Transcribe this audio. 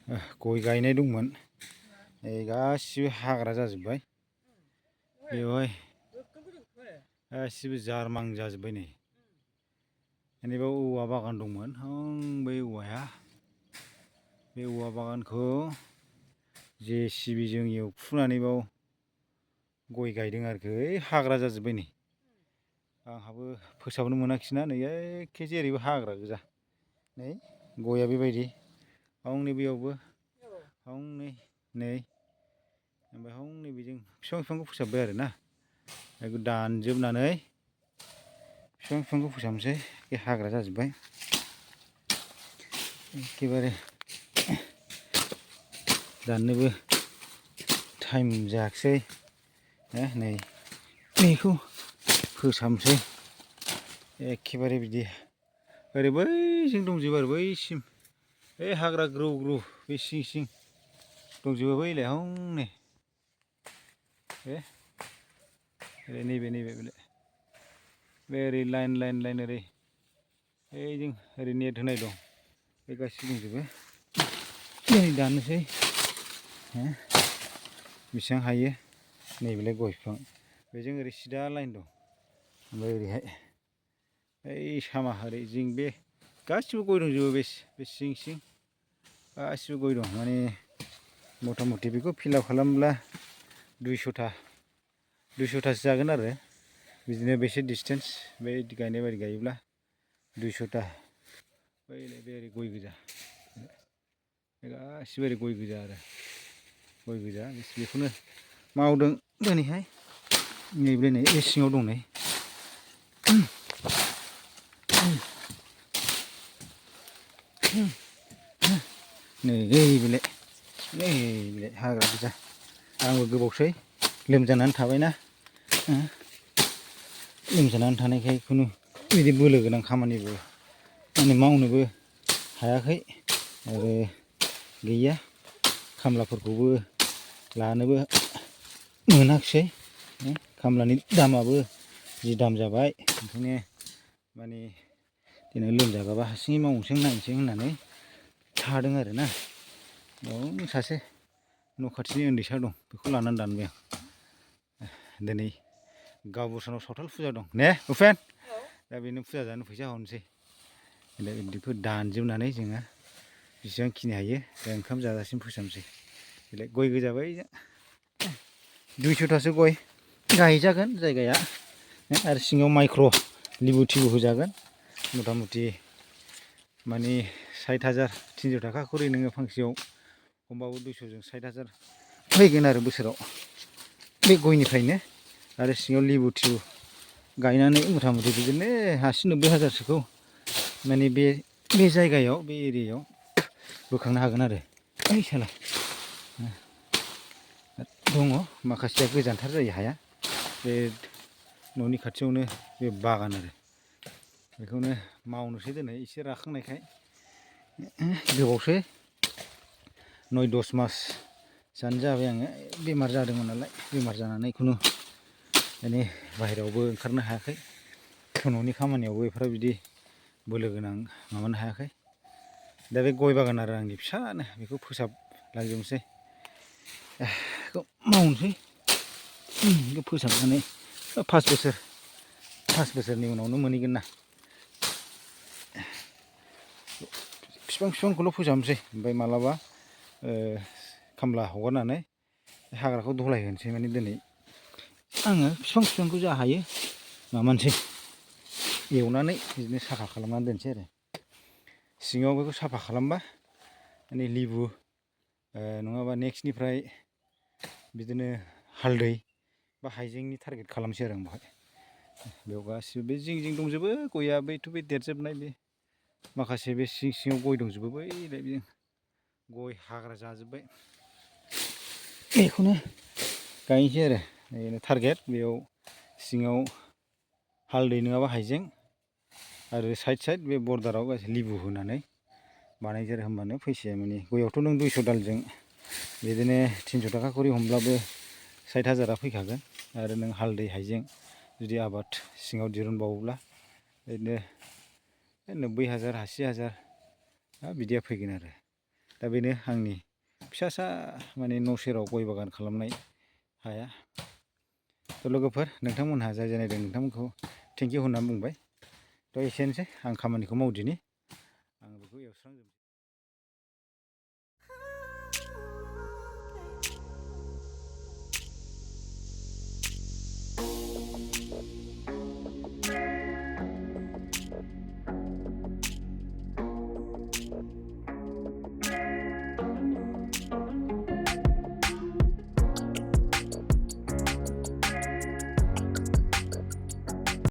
गय गायनाय दंमोन गासिबो हाग्रा जाजोब्बाय बेवहाय गासिबो जारमां जाजोब्बाय नै बेनिफ्राय औवा बागान दंमोन बै औवाया बे औवा बागानखौ JCBजों एवखुनानै बाव गय गायदों आरोखि हाग्रा जाजोब्बाय नै आंहाबो फोसाबनो मोनाखिसैना नै एखे जेरैबो हाग्रा गोजा नै गया बेबायदि हनै बेयावबो हनै नै ओमफ्राय हनै बेजों बिफांखौ फोसाबबाय आरोना बेखौ दानजोबनानै बिफांखौ फोसाबनोसै बे हाग्रा जाजोब्बाय एखेबारे दाननोबो टाइम जायाखिसै नै बेखौ फोसाबनोसै एखेबारे बिदि ओरै बैजों दंजोबो आरो बैसिम बे हाग्रा ग्रौ ग्रौ बे सिं सिं दंजोबो बैलाय हनै बे नैबे बे ओरै लाइन ओरै ओइजों ओरै नेट होनाय दं बे गासिबो दंजोबो दिनै दाननोसै बेसेबां हायो नैबेलाय गय बिफां बेजों ओरै सिदा लाइन दं ओमफ्राय ओरैहाय ओइ सामा ओरै जिं बे गासिबो गय दंजोबो बे सिं सिं गासिबो गय दं माने मथा मथि बेखौ फिलाप खालामब्ला 200थासो जागोन आरो बिदिनो बेसे डिसटेन्स बे गायनाय बायदि गायोब्ला 200था बैलाय बे ओरै गय गोजा बे गासिबो ओरै गय गोजा आरो गय गोजा बेखौनो मावदों दिनैहाय नैबे नै बे सिङाव दं नै बेलाय हाग्रा गोजा आंबो गोबावसै लोमजानानै थाबायना लोमजानानै थानायखाय खुनु बिदि बोलो गोनां खामानिबो माने मावनोबो हायाखै आरो गैया खामलाफोरखौबो लानोबो मोनाखिसै खामलानि दामाबो जि दाम जाबाय ओंखायनो माने देनां लोमजागाबा हारसिङै मावनोसै नायनोसै होननानै थादों आरोना बेयाव सासे न' खाथिनि उन्दैसा दं बेखौ लानानै दानबाय आं दिनै गावबुरानाव सावथाल फुजा दं ने उपेन दा बेनो फुजा जानो फैसा हरनोसै दा बिदिखौ दानजोबनानै जोङो बेसेबांखिनि हायो दा ओंखाम जाजासिम फोसाबनोसै बेलाय गय गोजा बैजों 200थासो गय गायजागोन जायगाया आरो सिङाव माइक्र' लिबु थिबु होजागोन मथा मथि माने 60,000 300 थाखा खरि नोङो फांसेयाव हमबाबो 200जों 60,000 फैगोन आरो बोसोराव बे गयनिफ्रायनो आरो सिङाव लिबु थिबु गायनानै मथा मथि बिदिनो 80-90,000सोखौ माने बे जायगायाव बे एरियायाव बोखांनो हागोन आरो ओइ साला दङ माखासेया गोजानथार जायो हाया बे न'नि खाथियावनो बे बागान आरो बेखौनो मावनोसै दिनै एसे राखांनायखाय गोबावसै 9-10 मास जानो जाबाय आङो बेमार जादोंमोन नालाय बेमार जानानै खुनु माने बाहेरायावबो ओंखारनो हायाखै न'नि खामानियावबो एफाराब बिदि बोलो गोनां माबानो हायाखै दा बे गय बागान आरो आंनि फिसानो बेखौ फोसाबलांजोबनोसै बेखौ मावनोसै बेखौ फोसाबनानै 5 बोसोरनि उनावनो मोनहैगोन ना बिफांखौल' फोसाबनोसै ओमफ्राय मालाबा खामला हगारनानै हाग्राखौ धलायहोनोसै माने दिनै आङो बिफांखौ जा हायो माबानोसै एवनानै बिदिनो साफा खालामनानै दोनसै आरो सिङाव बेखौ साफा खालामबा माने लिबु नङाबा नेक्स्टनिफ्राय बिदिनो हालदै बा हाइजेंनि टारगेट खालामसै आरो आं बेयाव गासिबो बे जिं जिं दंजोबो गया बैथ' बे देरजोबनाय बे माखासे बे सिं सिङाव गय दंजोबो बैलाय बेजों गय हाग्रा जाजोब्बाय बेखौनो गायनोसै आरो बेनो टारगेट बेयाव सिङाव हालदै नङाबा हाइजें आरो साइड बे बर्डाराव गासै लिबु होनानै बानायजों होमबानो फैसाया माने गयावथ' नों 200 दालजों बिदिनो 300 थाखा खरि हमब्लाबो 60,000आ फैखागोन आरो नों हालदै हाइजें जुदि आबाद सिङाव दिरुनबावोब्ला बिदिनो 90,000 80,000 बिदिया फैगोन आरो दा बेनो आंनि फिसासा माने न' सेराव गय बागान खालामनाय हाया। थ' लोगोफोर नोंथांमोनहा जाय जाय नायदों नोंथांमोनखौ थेंक इउ होननानै बुंबाय। थ' एसेनोसै आं खामानिखौ मावदिनि आं बेखौ एवस्रांजोबनोसै।